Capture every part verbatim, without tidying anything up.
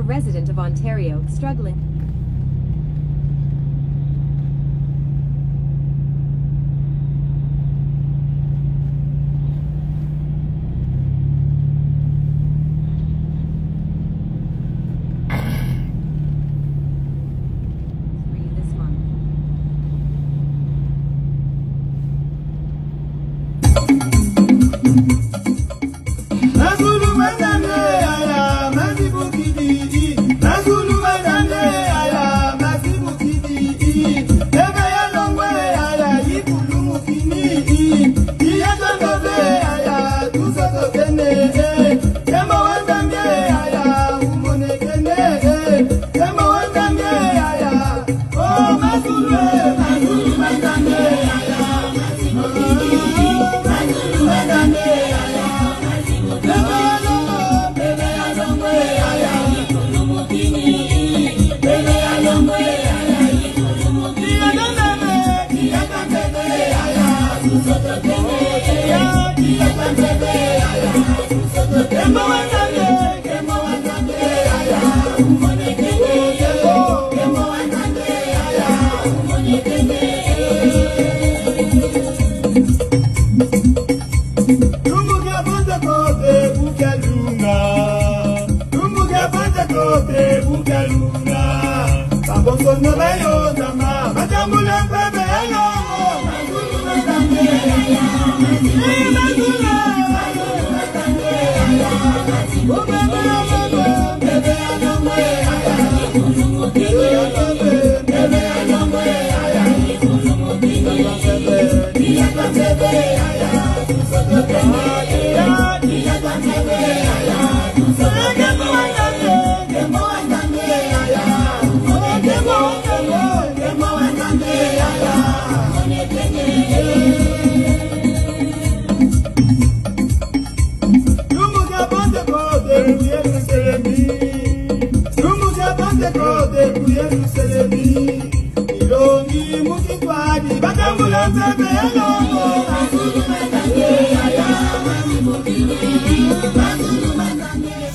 resident of Ontario, struggling. Three this month.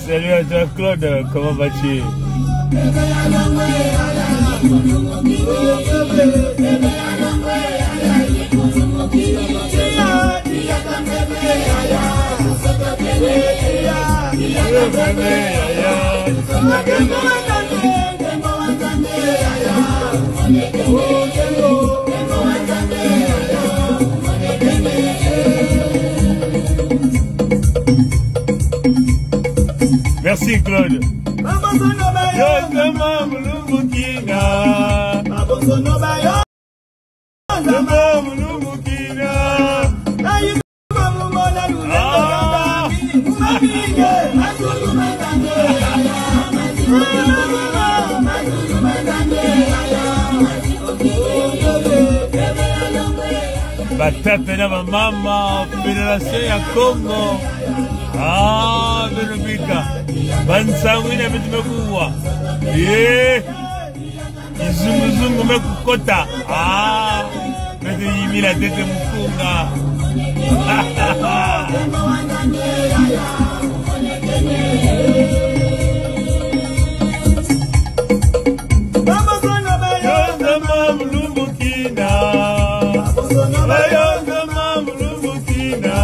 Salut à toi Claude, comment vas-tu ? Merci Claude. Batata na bamama, Fédération ya Kongo. Ah, beno bika. Ba nsangu ina beto me kuwa. Eh. Kizunguzungu me kukota. Ah, beto yimila ntete mukunga. Yonza ma mulumbukina. Yonza ma mulumbukina.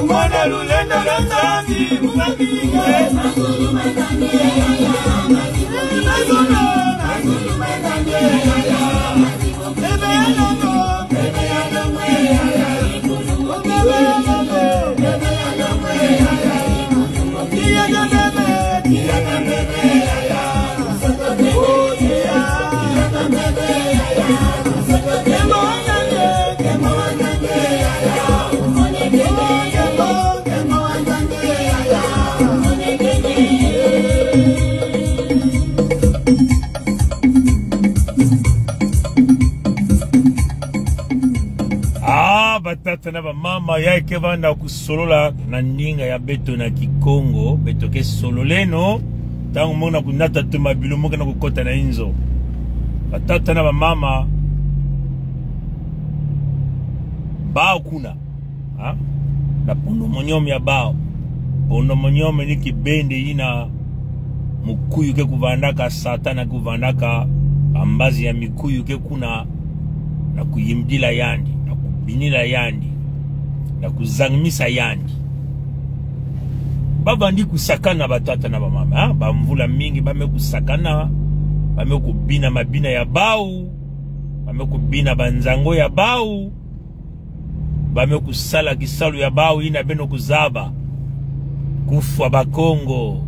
Mwana lulendo lwa Nzambi. Ah, batata na bamama, ya ke banda kusolola na ndinga ya beto na Kikongo, beto ke sololeno, ntangu mo na kunata toma bilo mo ke na kukota na inzo. Batata na bamama, bao kuna, ha? Na pondo monyom ya bao. Pondo monyom ni kibende ina Mukuyu ke kuvandaka, Satana kuvandaka, bambazi ya mikuyu ke kuna, na kuyimdila yandi, na kubinila yandi, na kuzangmisa yandi. Bavandi kusakana, batata na bamama, ha? Bamvula mingi, ba me kusakana, ba me kubina mabina ya bawu, ba me kubina banzango ya bawu, ba me kusala kisalu ya bawu ina beno kuzaba. Kufwa Bakongo.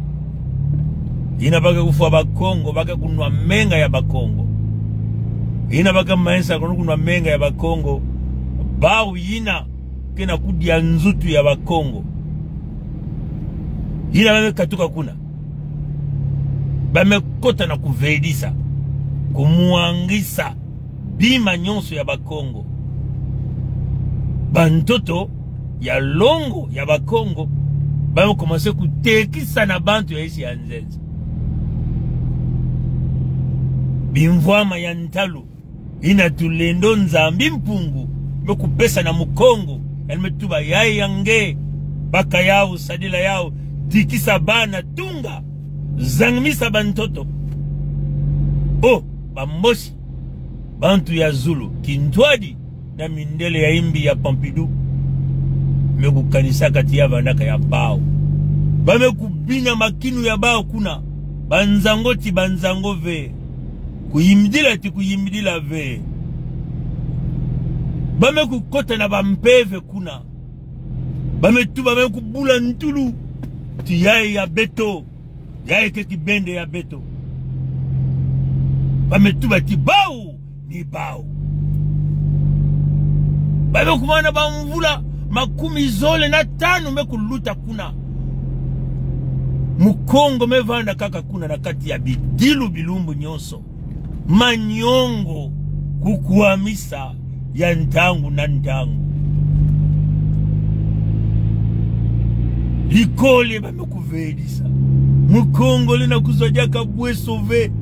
Ina ba ke kufwa Bakongo, ba ke kunwa menga ya Bakongo. Ina ba ke maisa kono kunwa menga ya Bakongo. Bawu ina ke na kudia nzutu ya Bakongo. Ina ba me katuka kuna. Ba me kota na kuvedisa, kumwangisa bima nyonso ya Bakongo. Bantoto ya longo ya Bakongo ba me commencer kutekisa na bantu ya insi ya nzenza. Bimvwama ya ntalo, ina tulendo Nzambi Mpungu me kupesa na Mukongo, yandi me tuba yayi ya nge, baka yawu, sadila yawu, tikisa bana, tunga, zangmisa bantoto. Oh, bambosi, bantu ya zulu, kintwadi na mindele ya imbi ya Pompidou, me kukanisaka ti ya vandaka ya bawu. Ba me kubina makinu ya bawu kuna, banzango ti banzango ve, kuyimdila ti kuyimdila ve. Ba me kukota na bampeve kuna. Ba me tuba, ba me kubula ntulu ti yayi ya beto. Yayi ke kibende ya beto. Ba me tuba ti bawu ni bawu. Ba me kumana bamvula makumi zole na tanu me kuluta kuna. Mukongo me vanda kaka kuna na kati ya bidilu bilumbu nyonso. Manyongo kukwamisa ya ntangu na ntangu. Likoli ba me kuvedisa. Mukongo lina kuzwa diaka bweso ve.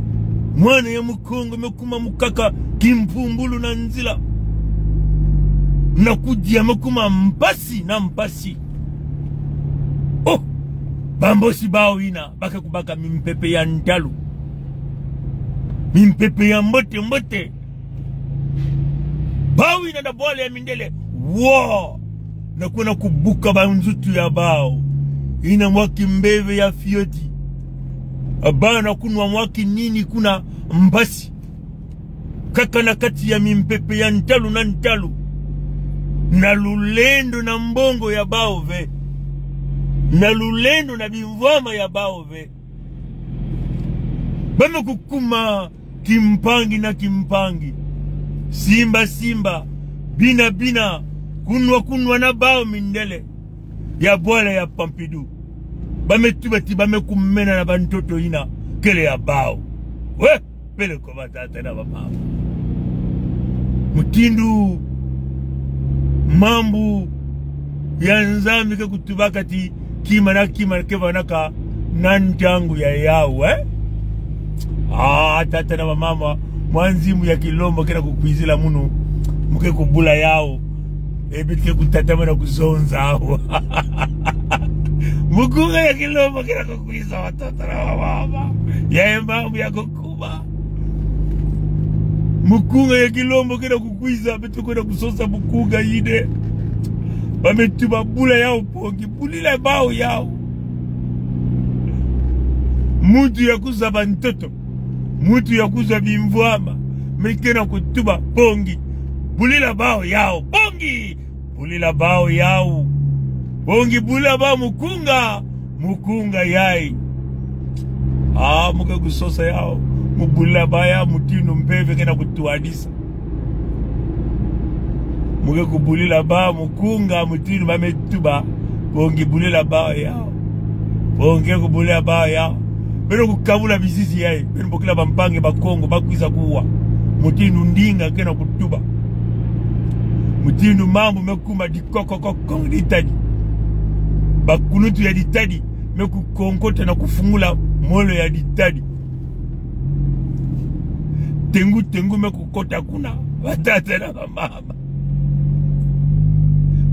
Mwana ya Mukongo me kuma mukaka kimpumbulu na nzila. Na kudia me kuma mpasi na mpasi. Oh, bambosi bawu ina ba ke kubaka mimpepe ya ntalo, mimpepe ya mbote mbote. Bawu ina na bwala ya mindele, wo, na kwenda kubuka banzutu ya bawu. Ina mwa kimbeve ya fioti. Abana kunwa mwa kinini kuna mpasi. Kaka na kati ya mimpepe ya ntalo na ntalo. Na lulendo na mbongo ya bawu ve. Na lulendo na bimvwama ya bawu ve. Ba me kukuma kimpangi na kimpangi, simba simba, bina bina, kunwa kunwa na bawu mindele ya bwala ya Pompidou. Ba me tuba ti ba me kumena na bantoto ina kele ya bawu. We! Peleko batata na bamama. Mutindu mambu ya Nzambi ke kutubaka ti kima na kima ke vandaka na ntangu ya yawu, eh? Ah, tata na bamama, mwa nzimbu ya Kilombo ke na kukwizila munu, mu ke kubula yawu. E bit ke kutatamana kuzonza awu. Mukunga ya Kilombo ke na kukwiza, batata na bamama. Yayi mambu ya kukuba. Mukunga ya Kilombo ke na kukwiza, beto ke na kusosa mukunga yide. Ba me tuba bula yawu pongi, bulila bawu yawu. Muntu ya kuzaba ntoto, muntu ya kuzaba bimvwama, me ke na kutuba pongi, bulila bawu yawu, pongi. Bulila bawu yawu. Pongi, bulila bawu mukunga. Mukunga yayi. Ah, mu ke kusosa yawu. Mu bulila bawu yawu mutindu mpeve ke na kutwadisa. Mu ke kubulila bawu mukunga mutindu ba me tuba. Pongi, bulila bawu yawu. Pongi, ke kubulila bawu yawu. Beno kukabula bizizi yayi. Beno bokila bampangi Bakongo ba kwiza kuwa. Mutindu ndinga ke na kutuba. Mutindu mambu me kuma di kokokokong ditadi. Bakuluntu ya ditadi me kukonkota na kufungula molo ya ditadi. Tengu tengu me kukota kuna. Batata na bamama.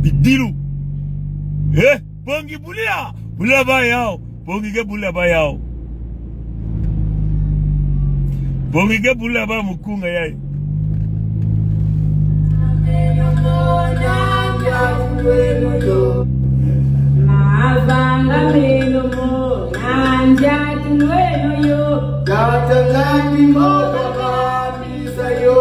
Bidilu. Eh, pongi, bulila. Bulila bawu yawu. Pongi, ke bulila bawu yawu. Bo mi ke bula ba mukunga yayi. Tata Nzambi mboka vamisa yo.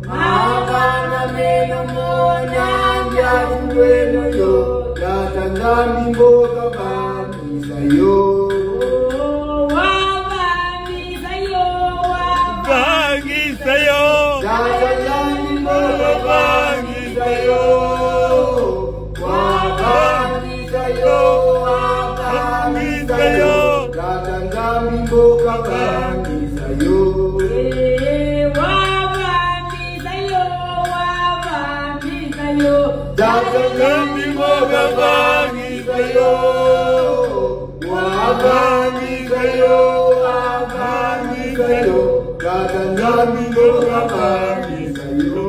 Mavanga meno mo nanga tundweno yo. Tata Nzambi mboka vamisa yo. Vangisa yo. Tata Nzambi mboka vangisa yo. Wavangisa yo, wavangisa yo. Tata Nzambi mboka vangisa yo. Eh, wavangisa yo, wavangisa yo. Tata Nzambi mboka vangisa yo. Wavangisa yo, wavangisa yo. Tata Nzambi mboka vangisa yo.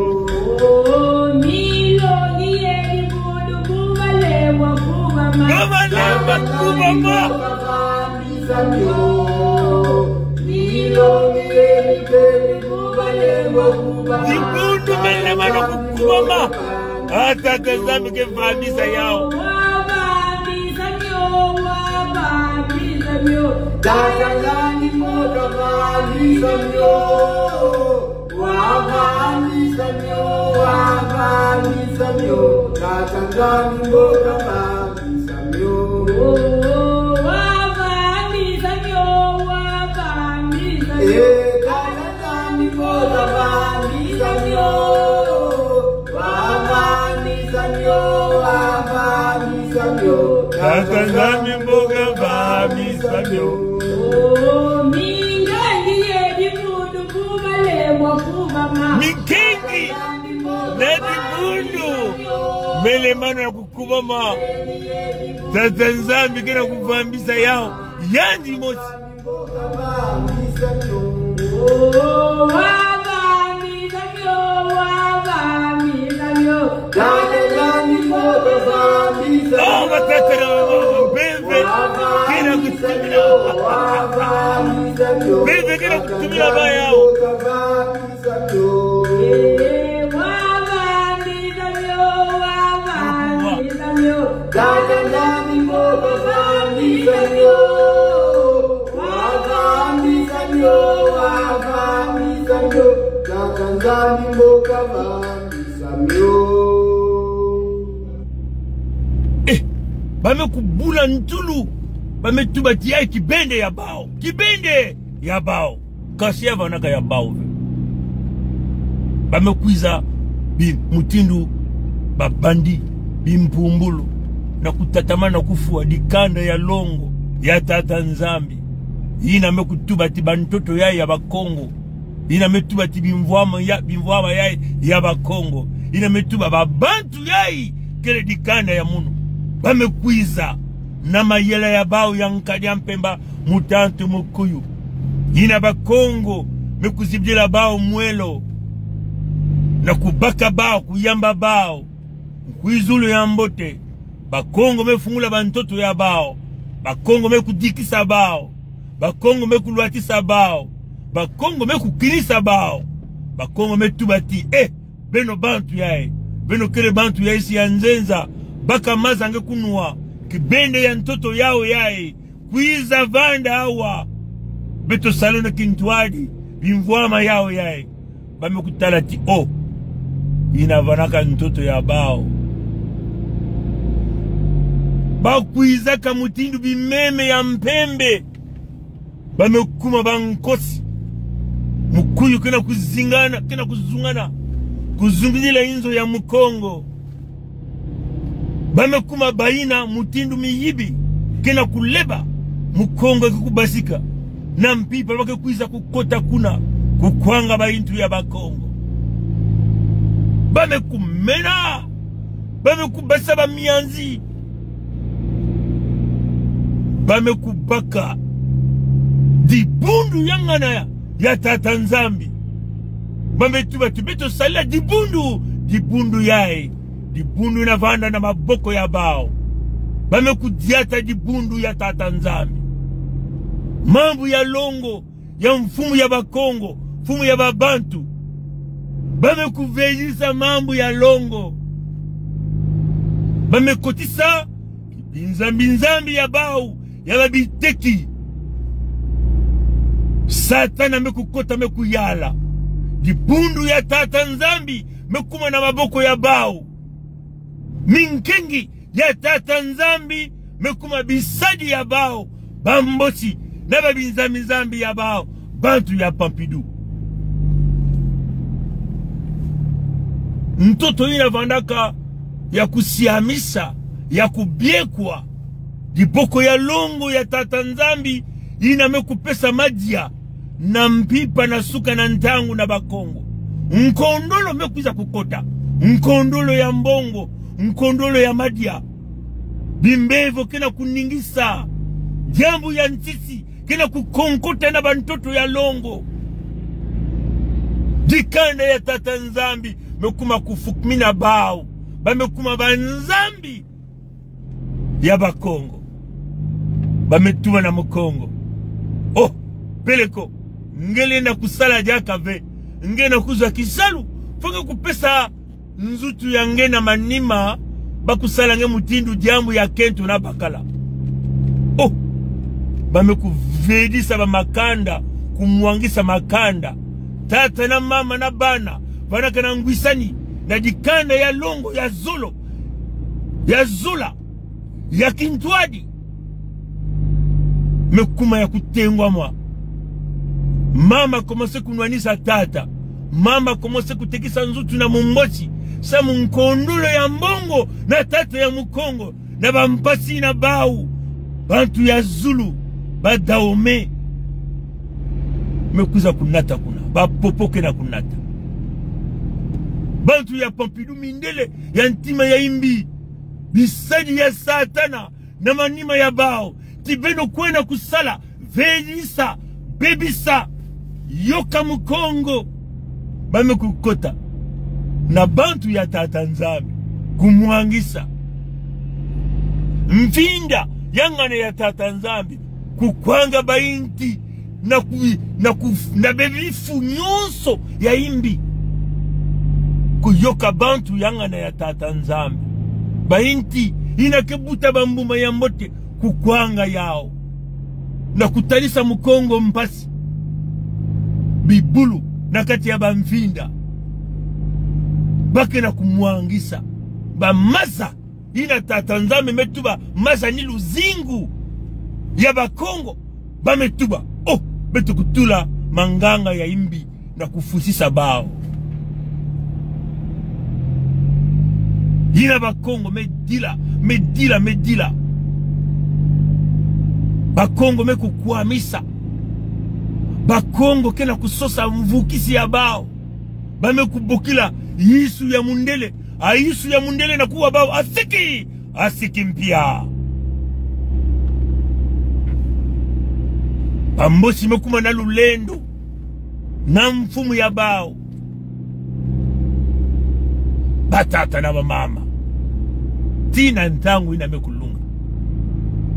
Oh, milo ngiye dibundu kubalebwa kubama. Kubalebwa kubama. Dibundu melemana kukubama. Ah, Tata Nzambi ke vamisa yaw. Tata Nzambi mboka vamisa yo. Wavamisa yo, wavamisa yo. Tata Nzambi mboka vamisa yo. Wavamisa yo, wavamisa yo. Eh, Tata Nzambi mboka vamisa yo. Wavamisa yo, wavamisa yo. Tata Nzambi mboka vamisa yo. Oh, minga ngiye dibundu kubalebwa kubama. Minga ngiye dibundu melemana kukubama. Tata Nzambi kena kuvamisa yaw. Yandi mosi. Oh, batata, bebe kena kutumina. Bebe kena kutumina ba yaw. Tata Nzambi mboka vamisa yo. Wavamisa yo, wavamisa yo. Tata Nzambi mboka vamisa yo. Eh, bame kubula ntulu, bame tuba ti yayi kibende ya baw. Kibende ya baw. Kasi yavanaka ya baw ve. Bame kwiza bi mutindu ba bandit, bimpumbulu, na kutatamana kufwa dikanda ya longo ya Tata Nzambi. Yina me kutuba ti bantoto yayi ya Bakongo. Yina me tuba ti bimvwama ya, bimvwama yayi ya Bakongo. Yina me tuba ba bantu yayi kele dikanda ya munu. Bame kwiza na mayela ya baw ya nkadi a mpemba, mutantu mukuyu. Yina Bakongo me kuzibdila baw mwelo, na kubaka baw, kuyamba baw nkwizulu ya mbote. Bakongo me fungula bantoto ya baw. Bakongo me kudikisa baw. Bakongo me kulwatisa baw. Bakongo me kukinisa baw. Bakongo me tuba ti, eh, beno bantu yayi, beno kele bantu ya insi ya nzenza, baka maza nge kunwa, kibende ya ntoto yaw yayi, kwiza vanda awa. Beto salana kintwadi bimvwama yaw yayi. Bame kutala ti, oh, yina vanaka ntoto ya baw. Bakwizaka mutindu bimeme ya mpembe. Bame kuma bankosi. Mukuyu kena kuzingana, kena kuzungana, kuzungidila inzo ya Mukongo. Bame kuma bayina mutindu miyibi, kena kuleba Mukongo eke kubasika, na mpimpa bake kwiza kukota kuna, kukwanga bayintu ya Bakongo. Bame kumena, bame kubasa bamianzi. Bame kubaka dibundu ya ngana ya, ya Tata Nzambi. Bame tuba ti beto salila dibundu, dibundu yayi. Dibundu yina vanda na maboko ya baw. Bame kudiata dibundu ya Tata Nzambi. Mambu ya longo ya mfumu ya Bakongo, mfumu ya Babantu. Ba me kuvedisa mambu ya longo. Ba me kotisa binzambi-nzambi ya bawu, ya babiteki. Satana me kukota, me kuyala. Dibundu ya Tata Nzambi me kuma na maboko ya bawu. Minkengi ya Tata Nzambi me kuma bisadi ya bawu, Bambosi, na babinzambi-nzambi ya bawu, Bantu ya Pompidou. Ntoto ina vandaka ya kusiamisa, ya kubiekwa, diboko ya longo ya Tata Nzambi, ina me kupesa madia na mpimpa na suka na ntangu na Bakongo. Nkondolo me kwiza kukota. Nkondolo ya mbongo, nkondolo ya madia. Bimbevo kena kuningisa. Diambu ya nsisi kena kukonkota na bantoto ya longo. Dikanda ya Tata Nzambi me kuma kufukumina bawu. Ba me kuma banzambi ya Bakongo. Ba me tuba na Mukongo: Oh, peleko, nge lenda kusala diaka ve. Nge na kuzwa kisalu, fo nge kupesa nzutu ya nge na manima, ba kusala nge mutindu diambu ya kento na bakala. Oh, ba me kuvedisa bamakanda, kumwangisa makanda. Tata na mama na bana, bana kana ngwisani na dikanda ya longo, ya zolo, ya zola, ya kintwadi. Me kuma ya kutengwamwa. Mama commencé kunwanisa tata. Mama commencé kutekisa nzutu na Mumbosi, samu nkondolo ya mbongo na tata ya Mukongo, na bampasi na bawu. Bantu ya zulu, ba Dahomey, me kwiza kunata kuna. Ba Popo kena kunata. Bantu ya Pompidou, mindele ya ntima ya imbi, bisadi ya Satana na manima ya bawu, ti beno kwena kusala, vedisa, bebisa, yoka Mukongo. Ba me kukota na bantu ya Tata Nzambi, kumwangisa. Mfinda ya ngana ya Tata Nzambi, kukwanga bainti na ku-, na ku-, na bebifu nyonso ya imbi. Kuyoka bantu ya ngana ya Tata Nzambi. Bainti ina ke buta bambuma ya mbote, kukwanga yawu na kutalisa Mukongo mpasi. Bibulu na kati ya bamfinda, ba kena kumwangisa. Bamaza ina Tata Nzambi me tuba, maza ni luzingu ya Bakongo, ba me tuba: Oh, beto kutula manganga ya imbi na kufusisa bawu. Ina Bakongo me dila, me dila, me dila. Bakongo me kukwamisa. Bakongo kena kusosa mvukisi ya bawu. Ba me kubokila Yisu ya mundele. A Yisu ya mundele na kuwa bawu: Asiki! Asiki mpia. Bambosi me kuma na lulendo na mfumu ya bawu, batata na bamama. Tina ntangu ina me kulunga.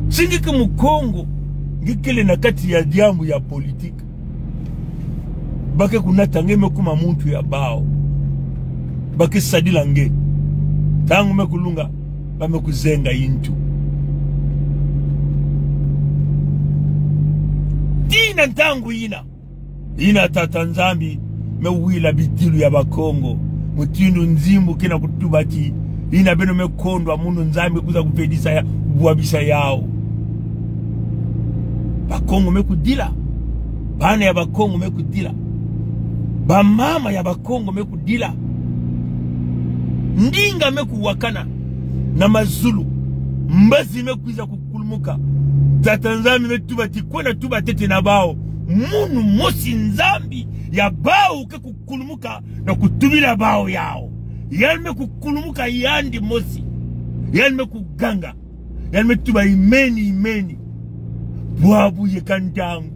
Singi ke Mukongo, ngi kele na kati ya diambu ya politique. Ba ke kunata nge me kuma muntu ya bawu. Ba ke sadila nge. Ntangu me kulunga, ba me kuzenga intu. Tina ntangu ina, ina Tata Nzambi me wila bidilu ya Bakongo. Mutindu nzimbu kena kutuba ti, ina beno me kondwa munu, Nzambi kwiza kuvedisa ya, bwabisa yawu. Bakongo me kudila. Bana ya Bakongo me kudila. Bamama ya Bakongo me kudila. Ndinga me kuwakana na mazulu. Mbazi me kwiza kukulumuka. Tata Nzambi me tuba ti kwena tuba tete na bawu. Munu mosi Nzambi ya bawu ke kukulumuka na kutubila bawu yawu. Yandi me kukulumuka yandi mosi. Yandi me kuganga. Yandi me tuba: Imeni, imeni. Bwabu yeka ntangu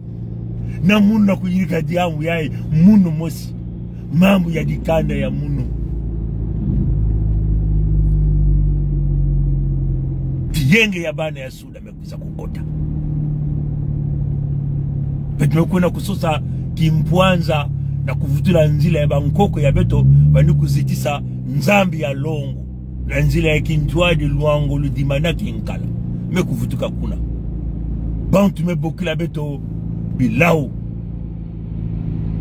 na munu na kuyirika diambu yayi, munu mosi. Mambu ya dikanda ya munu. Tiyenge ya bana ya Suda me kwiza kukota. Beto me kwenda kusosa kimpwanza na kuvutula nzila ya bankoko ya beto, ba ni kuzitisa Nzambi ya longo. Na nzila ya kintwadi lwango ludimana kinkala. Me kuvutuka kuna. Bantu me bokila beto bilau.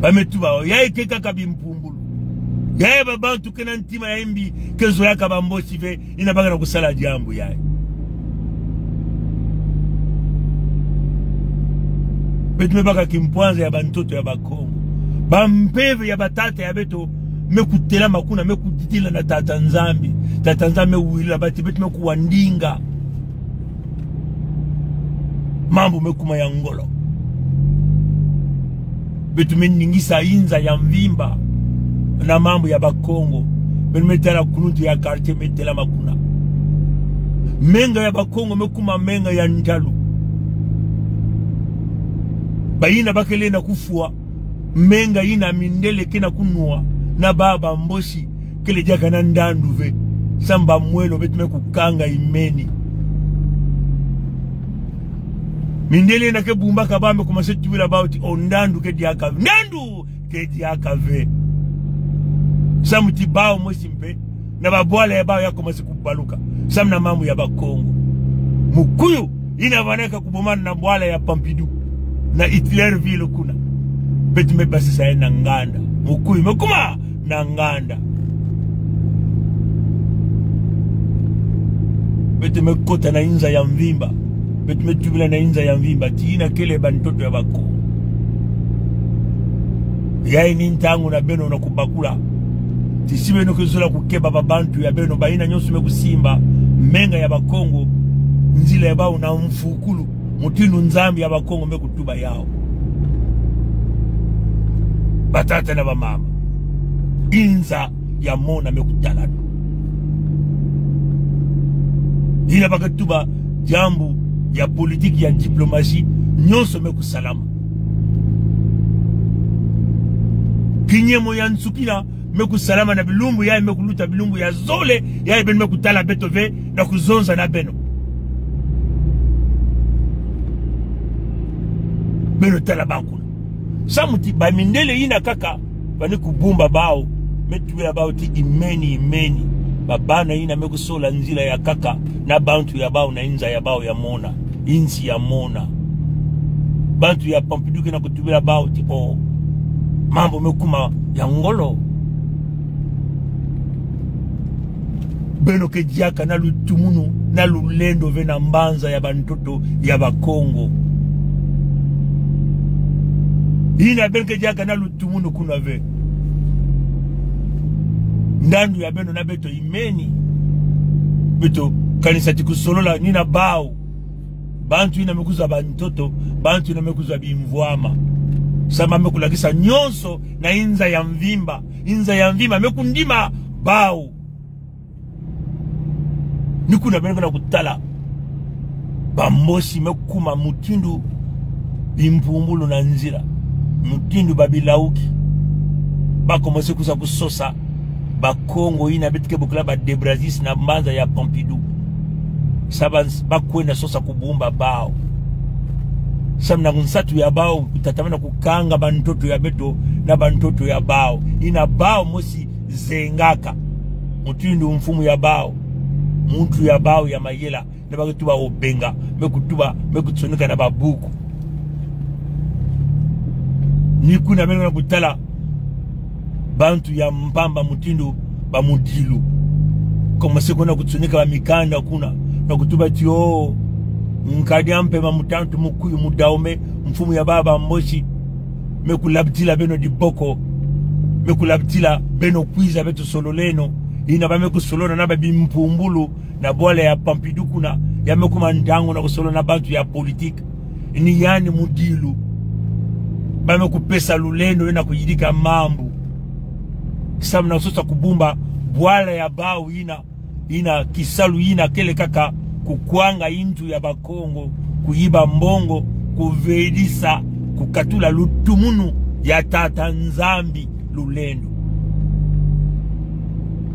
Ba me tuba, o, yayi ke kaka bimpumbulu. Yayi ba bantu kena ntima ya imbi, ke zolaka ba Mbochi ve, ina ba kena kusala diambu yayi. Beto me baka kimpwanza ya bantoto ya Bakongo. Bampeve ya batata ya beto me kutelama kuna, me kudidila na Tata Nzambi. Tata Nzambi me wilila ba ti beto me kuwa ndinga. Mambu me kuma ya ngolo. Beto me ningisa inza ya mvimba na mambu ya Bakongo. Beto me tala kununtu ya quartier me telama kuna. Menga ya Bakongo me kuma menga ya ntalu. Bayina ba kele na kufwa. Menga ina mindele kena kunwa na ba ba Mbochi kele diaka na ndandu ve. Samu ba mwelo beto me kukanga imeni. Mindele ina ke bumbaka ba me kuma se tubila ba oti, o, ndandu ke diaka ve. Ndandu ke diaka ve. Samu ti bawu mosi mpe na ba bwala ya bawu ya kuma se kubaluka. Samu na mambu ya Bakongo. Mukuyu ina vanaka kubomana na bwala ya Pompidou na Hitlerville kuna. Beto me basisa ya na nganda. Mukuyu me kuma na nganda. Beto me kota na inza ya mvimba. Beto me tubila na inza ya mvimba ti ina kele bantoto ya Bakongo. Yayi ni ntangu na beno na kubakula ti si beno ke zola kukeba ba bantu ya beno, bayina nyonso me kusimba menga ya Bakongo, nzila ya bawu na mfukulu, mutindu Nzambi ya Bakongo me kutuba yawu. Batata na bamama, inza ya mona me kutala. Ina ba ke tuba diambu ya politique, ya diplomatie, nyonso me kusalama. Kinyemo ya nsuki ina me kusalama na bilumbu yayi me kuluta, bilumbu ya zole yayi beno me kutala beto ve na kuzonza na beno. Beno tala ba kuna. Samu ti ba mindele ina kaka ba ni kubumba bawu, me tubila bawu ti imeni, imeni. Ba bana ina me kusola nzila ya kaka na bantu ya bawu na inza ya bawu ya mona, insi ya mona. Bantu ya Pompidou kena kutubila bawu ti, o, mambu me kuma ya ngolo. Beno ke diaka na lutumunu na lulendo ve na mbanza ya bantoto ya Bakongo. Ina beno ke diaka na lutumunu kuna ve. Ndandu ya beno na beto imeni. Beto kanisa ti kusolola ni na bawu. Bantu ina me kuzwa bantoto, bantu ina me kuzwa bimvwama. Samu ba me kulakisa nyonso na inza ya mvimba. Inza ya mvimba me kundima bawu. Ni kuna beno kena kutala ba Mbochi me kuma mutindu bimpumbulu na nzila, mutindu ba bilawuki. Ba commencer kuza kusosa Bakongo ina beto ke bokila ba Debrazis na mbanza ya Pompidou. Samu ba, ba kwenda sosa kubumba bawu. Samu na nsatu ya bawu kutatamana kukanga bantoto ya beto na bantoto ya bawu. Ina bawu mosi zengaka. Mutindu mfumu ya bawu, muntu ya bawu ya mayela, na ba ke tuba Obenga, me kutuba, me kusonika na ba buku. Ni kuna beno kena kutala bantu ya mpamba mutindu ba Mudilu commencer kwenda kusonika ba mikanda kuna, na kutuba ti, o, nkadi a mpemba, mutantu, mukuyu, mudaume, mfumu ya ba ba Mbochi me kulabtila beno diboko, me kulabtila beno kwiza beto sololeno. Ina ba me kusolola na ba bimpumbulu na bwala ya Pompidou kuna, ya me kuma ntangu na kusolola na bantu ya politique. Ni yani Mudilu ba me kupesa lulendo ina kuyidika mambu. Samu na sosa kubumba bwala ya bawu ina, ina kisalu ina kele kaka kukwanga intu ya Bakongo, kuyiba mbongo, kuvedisa, kukatula lutumunu ya Tata Nzambi, lulendo.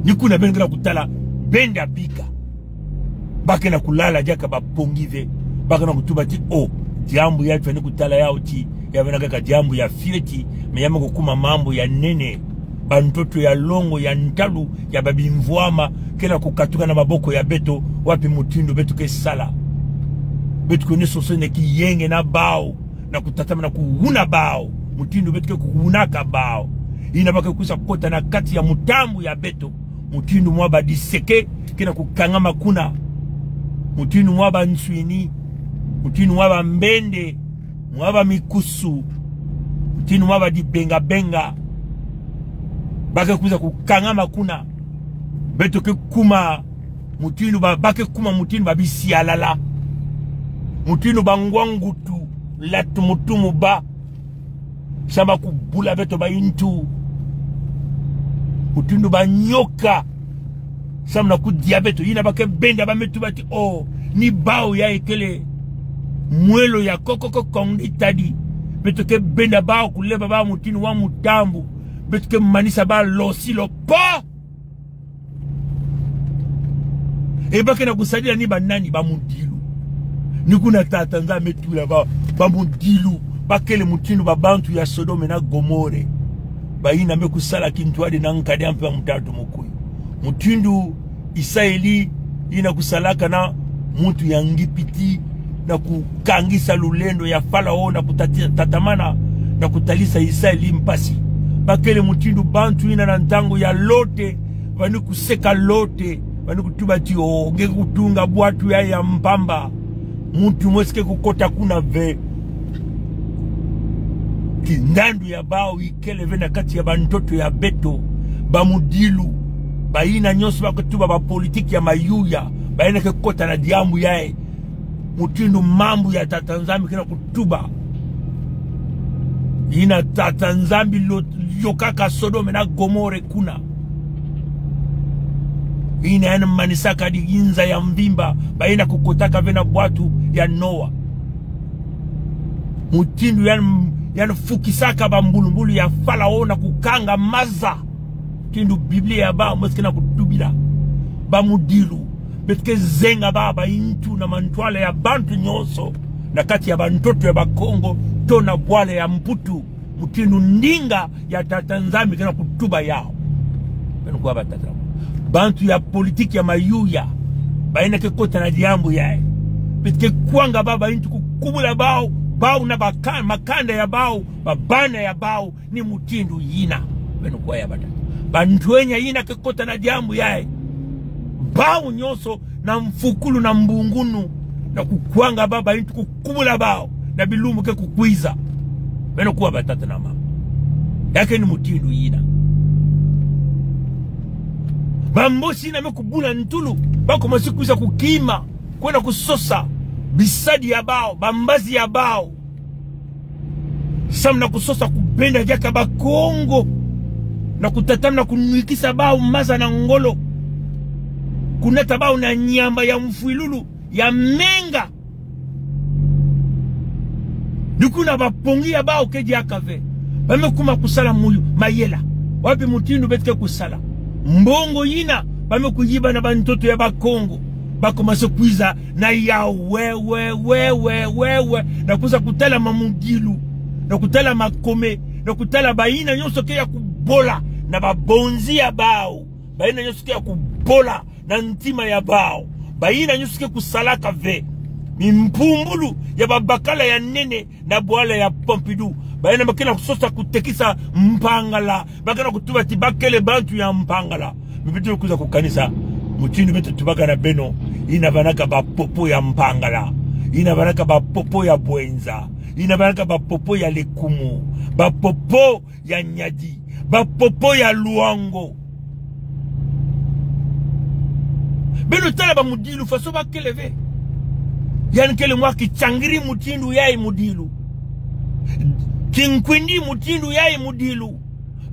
Ni kuna beno kena kutala benda bika. Ba kena kulala diaka ba pongi ve. Ba kena kutuba ti, o, diambu ya tufwani kutala yawu ti Ya bana kaka diambu ya fioti, me ya me kukuma mambu ya nene. Bantoto ya longo, ya ntalu, ya babimvwama, kena kukatuka na maboko ya beto, wapi mutindu beto ke sala. Beto ke ni soso ne kiyenge na bawu, na kutatamana kuwuna bawu, mutindu beto ke kuwunaka bawu. Ina ba ke kwiza kota na kati ya mutambu ya beto. Mutindu mwa badiseke, kena kukangama kuna. Mutindu mwa banswini. Mutindu mwa bambende. Mwa bamikusu. Mutindu mwa badibengabenga. Ba ke kwiza kukangama kuna. Beto ke kuma mutindu ba, ba ke kuma mutindu babisialala. Mutindu bangwangutu, latumutumu ba. Samu kubula beto bayintu. Mutindu banyoka. Samu na kudia beto. Ina ba ke benda ba me tuba ti, oh, ni bawu ya ikele mwelo ya kokoko kong di tadi. Beto ke benda bawu kuleba bawu mutindu wa mutambu. Beto ke manisa bawu losi lopo. E ba kena kusadila ni banani? Bamudilu. Ni kuna Tata Nzambi me tula ba, bamudilu. Ba kele mutindu babantu ya Sodome na Gomore. Bayina me kusala kintwadi na nkadi a mpe a mutatu mukuyu. Mutindu Isaeli yina kusalaka na muntu ya Ngipiti, na kukangisa lulendo ya Falawo, na kutati-, tatamana, na kutalisa Isaeli mpasi. Ba kele mutindu bantu yina na ntangu ya Lote, ba ni kuseka Lote, ba ni kutuba ti, oh, nge kutunga bwatu ya, ya mpamba. Muntu mwese ke kukota kuna ve. Ti ndandu ya bawu ikele ve na kati ya bantoto ya beto. Bamudilu. Bayina nyonso ba kutuba bapolitiki ya mayuya. Bayina ke kota na diambu yayi. Mutindu mambu ya Tata Nzambi kena kutuba. Yina Tata Nzambi lo-, yokaka Sodome na Gomore kuna. Yina ya ni manisaka di inza ya mvimba, bayina kukotaka ve na bwatu ya Noa. Mutindu ya ni, ya ni fukisaka bambulumbulu ya Falawo na kukanga maza. Mutindu Biblia ya bawu mwese kena kutubila. Bamudilu. Beto ke zenga bawu bayintu na mantwala ya bantu nyonso. Na kati ya bantoto ya Bakongo, to na bwala ya Mputu. Mutindu ndinga ya Tata Nzambi kena kutuba yawu. Beno kuwa batata. Bantu ya politiki ya mayuya. Bayina ke kota na diambu yayi. Beto ke kwanga bawu bayintu kukubula bawu. Bawu na baka-, makanda ya bawu. Babana ya bawu. Ni mutindu yina. Beno kuwa ya batata. Bantwenya yina ke kota na diambu yayi. Bawu nyonso na mfukulu na mbungunu. Na kukwanga bawu bayintu kukubula bawu. Na bilumbu ke kukwiza. Beno kuwa batata na mama. Ya ke ni mutindu yina. Bambosi yina me kubula ntulu. Ba komasi kwiza kukima. Kwena kusosa. Bisadi ya bawu. Bambazi ya bawu. Samu na kusosa kubenda diaka Bakongo. Na kutatamana kunwikisa bawu maza na ngolo. Kunata bawu na nyamba ya mfwilulu, ya menga. Ni kuna bapongi ya bawu ke diaka ve. Ba me kuma kusala muyu, mayela. Wapi mutindu beto ke kusala. Mbongo yina, ba me kuyiba na bantoto ya Bakongo. Ba komasi kwiza na yawu we, we, we, we, we, we. Na kwiza kutala Mamudilu. Na kutala Makome. Na kutala bayina nyonso ke ya kubola. Na babonzi ya bawu. Bayina nyonso ke ya kubola na ntima ya bawu. Bayina nyonso ke kusalaka ve. Mimpumbulu ya babakala ya nene na bwala ya Pompidou. Bayina ba kena kusosa kutekisa Mpangala. Ba kena kutuba ti ba kele bantu ya Mpangala. Mi beto kwiza kukanisa. Mutindu beto tubaka na beno. Yina banaka bapopo ya Mpangala. Yina banaka bapopo ya Bouenza. Yina banaka bapopo ya Lékoumou. Bapopo ya Niari. Bapopo ya Loango. Beno tala Bamudilu faso ba kele ve. Yan kele mwa Kitiangiri mutindu yayi Mudilu. Kinkwindi mutindu yayi Mudilu.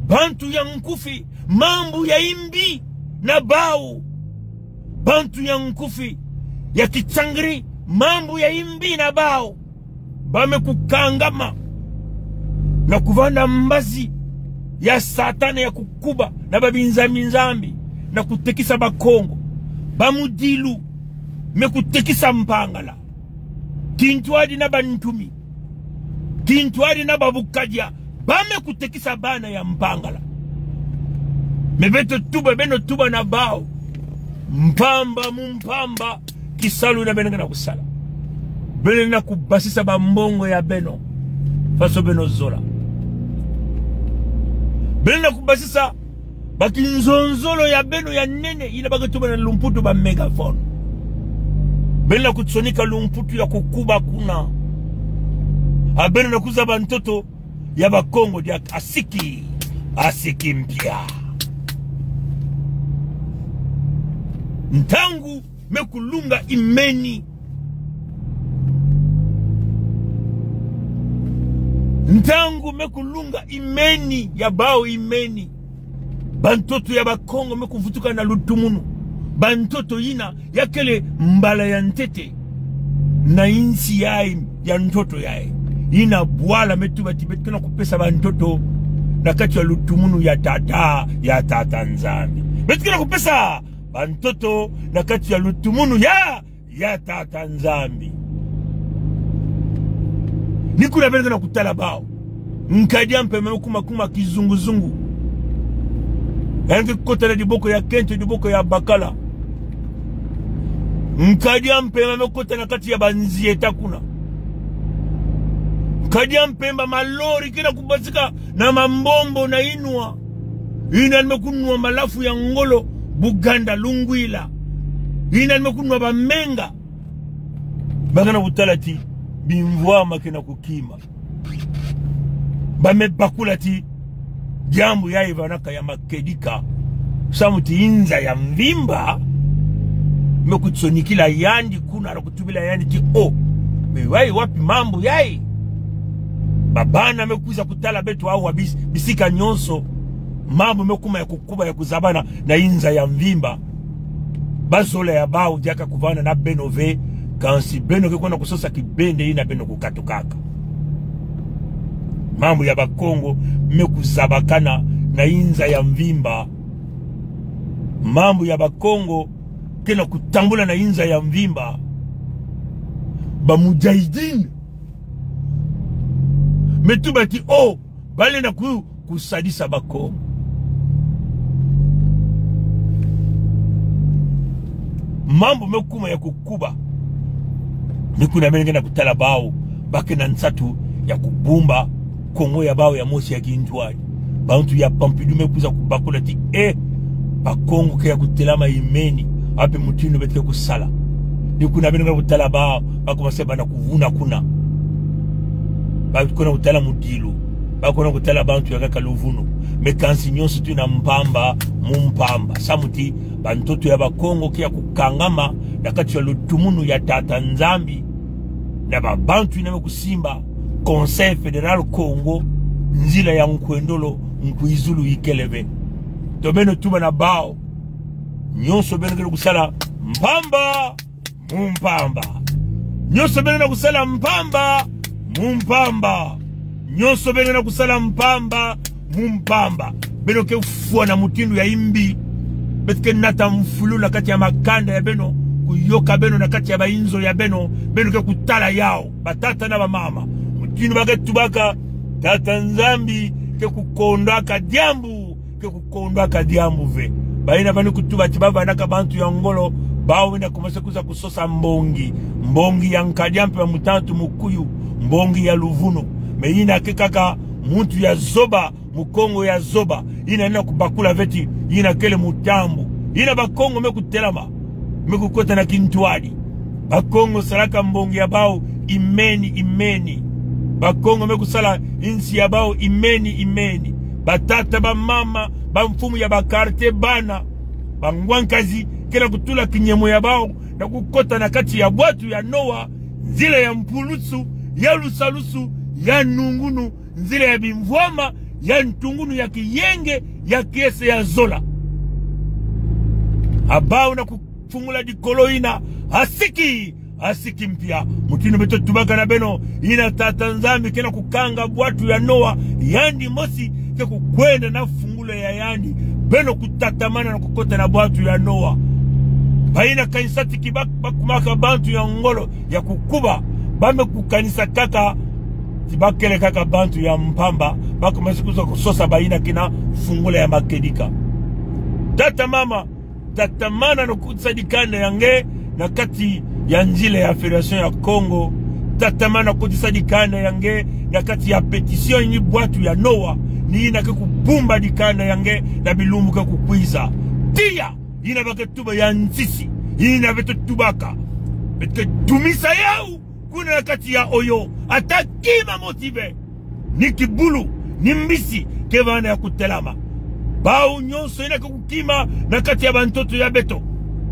Bantu ya Nkufi, mambu ya imbi na bawu. Bantu ya Nkufi, ya Kitiangiri, mambu ya imbi na bawu. Ba me kukangama na kuvana mbazi ya Satana ya kukuba na babinzambi-nzambi na kutekisa Bakongo. Bamudilu me kutekisa Mpangala. Kintwadi na Bantumi. Kintwadi na babu kadia, ba me kutekisa bana ya Mpangala. Me beto tuba, beno tuba na bawu. Mpamba mu mpamba, kisalu na beno kena kusala. Beno na kubasisa bambongo ya beno faso beno zola. Beno na kubasisa bakinzonzolo ya beno ya nene, ina ba ke tuba na lumputu ba megaphone. Beno na kusonika lumputu ya kukuba kuna. A beno na kuzaba ntoto ya Bakongo dia asiki, asiki mpia. Ntangu me kulunga imeni. Ntangu me kulunga imeni, ya bawu imeni. Bantoto ya Bakongo me kuvutuka na lutumunu. Bantoto ina ya kele mbala ya ntete na insi yayi, ya ntoto yayi. Ina bwala me tuba ti beto kena kupesa bantoto na kati ya lutumunu ya tata, ya tata Nzambi. Beto kena kupesa bantoto na kati ya lutumunu ya, ya tata Nzambi. Ni kuna beno kena kutala bawu. Nkadi a mpemba me kuma kuma kizunguzungu. Yandi kota na diboko ya kento, diboko ya bakala. Nkadi a mpemba me kota na kati ya banzieta kuna. Nkadi a mpemba malori kena kubasika na mambombo na inwa. Ina me kunwa malafu ya ngolo, Buganda, Lungwila. Ina me kunwa bamenga. Ba kena kutala ti bimvwama kena kukima. Ba me bakula ti diambu yayi vanaka ya makedika. Samu ti inza ya mvimba me kusonikila yandi kuna, na kutubila yandi ti, oh, me wayi wapi mambu yayi? Babana me kwiza kutala beto awa bis-, bisika nyonso. Mambu me kuma ya kukuba, ya kuzabana na inza ya mvimba. Bazola ya bawu diaka kuvana na beno ve, kansi beno ke kwenda kusosa kibende ina beno kukatukaka. Mambu ya Bakongo me kuzabakana na inza ya mvimba. Mambu ya Bakongo kena kutambula na inza ya mvimba. Ba mujahidin me tuba ti, oh, balenda ku-, kusadisa Bakongo. Mambu me kuma ya kukuba. Ni kuna beno kena kutala bawu, ba kena nsatu ya kubumba Kongo ya bawu ya mosi ya kintwadi. Bantu ya Pompidou me kwiza kubakula ti, eh, Bakongo ke ya kutelama imeni, ape mutindu beto ke kusala. Ni kuna beno kena kutala bawu, ba kuma se bana kuvuna kuna. Ba kwenda kutala mudilu. Ba kwenda kutala bantu ya kaka luvunu. Me kansi nyonso tu ina mpamba mu mpamba. Samu ti bantoto ya Bakongo ke ya kukangama na kati ya lutumunu ya tata Nzambi. Na ba bantu ina me kusimba Conseil Fédéral Kongo, nzila ya nkwendolo, nkwizulu ikele ve. To beno tuba na bawu. Nyonso beno kena kusala mpamba mu mpamba. Nyonso beno kena kusala mpamba mu mpamba. Nyonso beno kena kusala mpamba mu mpamba. Beno ke fwana mutindu ya imbi. Beto ke nata mfulu na kati ya makanda ya beno, kuyoka beno na kati ya bainzo ya beno. Beno ke kutala yawu, batata na bamama. Mutindu ba ke tubaka, tata Nzambi ke kukondaka diambu, ke kukondaka diambu ve. Bayina bani kutuba ti ba vanaka bantu ya ngolo, bawu bena kumanisa kwiza kusosa mbongi. Mbongi ya nkadi a mpemba, mutantu, mukuyu, mbongi ya luvunu. Me ina ke kaka muntu ya zoba, Mukongo ya zoba, ina ina kubakula ve ti ina kele mutambu. Ina Bakongo me kutelama, me kukota na kintwadi. Bakongo salaka mbongi ya bawu imeni, imeni. Bakongo me kusala insi ya bawu imeni, imeni. Batata, bamama, bamfumu ya bakartie, bana, bangwankazi, kena kutula kinyemo ya bawu na kukota na kati ya bwatu ya Nowa, nzila ya mpulusu, ya lusalusu, ya nungunu, nzila ya bimvwama, ya ntungunu, ya kiyenge, ya kiese, ya zola. A bawu na kufungula dikolo ina, asiki, asiki mpia. Mutindu beto tubaka na beno, ina tata Nzambi kena kukanga bwatu ya Nowa, yandi mosi ke kukwenda na fungula ya yandi, beno kutatamana na kukota na bwatu ya Nowa. Bayina kanisatiki ba, ba kumaka bantu ya ngolo, ya kukuba, ba me kukanisa kaka Ti bakele kaka bantu ya mpamba, bakomesi kusosa, kusosa ba ina kena fungula ya makedika. Tata mama, tatamana no kotisa dikanda yange na kati ya nzila ya Fédération ya Kongo. Tatamana kotisa dikanda yange na kati ya pétition ini bwatu ya Noa, ni ina ke kubumba dikanda yange na bilumbu ke kukwiza. Tiya, ina ba ke tuba ya nsisi, ina beto tubaka. Beto ke dumisa yau, kuna na kati ya oyo, ata kima motivé. Ni kibulu, ni mbisi, ke vana ya kutelama. Bawu nyonso ina ke kukima na kati ya bantoto ya beto.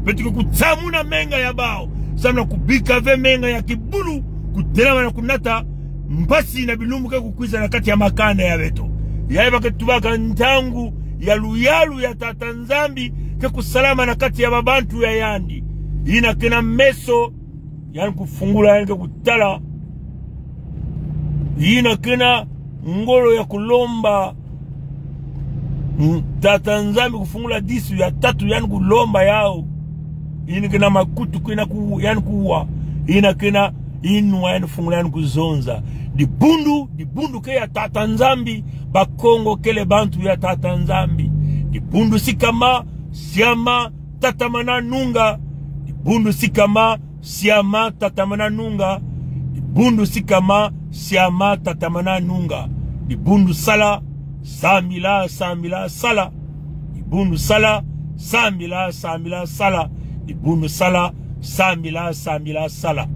Beto ke kutsamuna menga ya bawu. Samu na kubika ve menga ya kibulu, kutelama na kunata mpasi na bilumbu ke kukwiza na kati ya makanda ya beto. Ya iba ke tubaka ntangu ya luyalu ya Tata Nzambi ke kusalama na kati ya babantu ya yandi. Ina kena meso, yandi kufungula, yandi ke kutala. Ina kena ngolo ya kulomba. Mm, Tata Nzambi kufungula disu ya tatu, yandi kulomba yau. Ina kena makutu kena ku, yandi kuwa. Ina kena inwa, yandi fungula, yandi kuzonza. Dibundu, dibundu ke ya Tata Nzambi, Bakongo kele bantu ya Tata Nzambi. Dibundu sikama, siama, tatamana nunga. Dibundu sikama, siama, tatamana nunga. Dibundu sikama, siama, tatamana nunga. Dibundu sala, sambila, sambila, sala. Dibundu sala, sambila, sambila, sala. Dibundu sala, sambila, sambila, sala.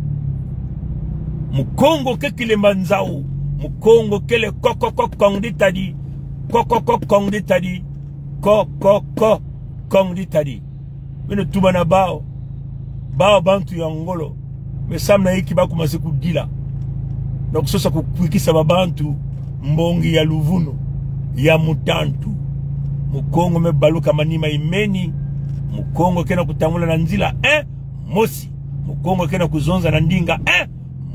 Mukongo ke kilemba nzau. Mukongo kele ko, ko, ko, kong ditadi. Ko, ko, ko, kong ditadi. Ko, ko, ko, kong ditadi. Beno tuba na bawu. Bawu bantu ya ngolo. Me samu na inki bakomesi kudila na kusosa kukwikisa babantu mbongi ya luvunu, ya mutantu. Mukongo me baluka manima imeni. Mukongo kena kutangula na nzila, eh? Mosi. Mukongo kena kuzonza na ndinga, eh?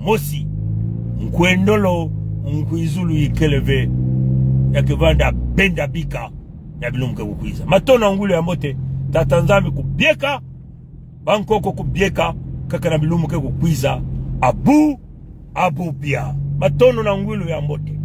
Mosi. Nkwendolo, nkwizulu ikele ve. Ya ke vanda benda bika na bilumbu ke kukwiza. Matondo na ngwilu ya mbote. Tata Nzambi kubieka. Bankoko kubieka, kaka na bilumbu ke kukwiza. Abu, abu bia. Matondo na ngwilu ya mbote.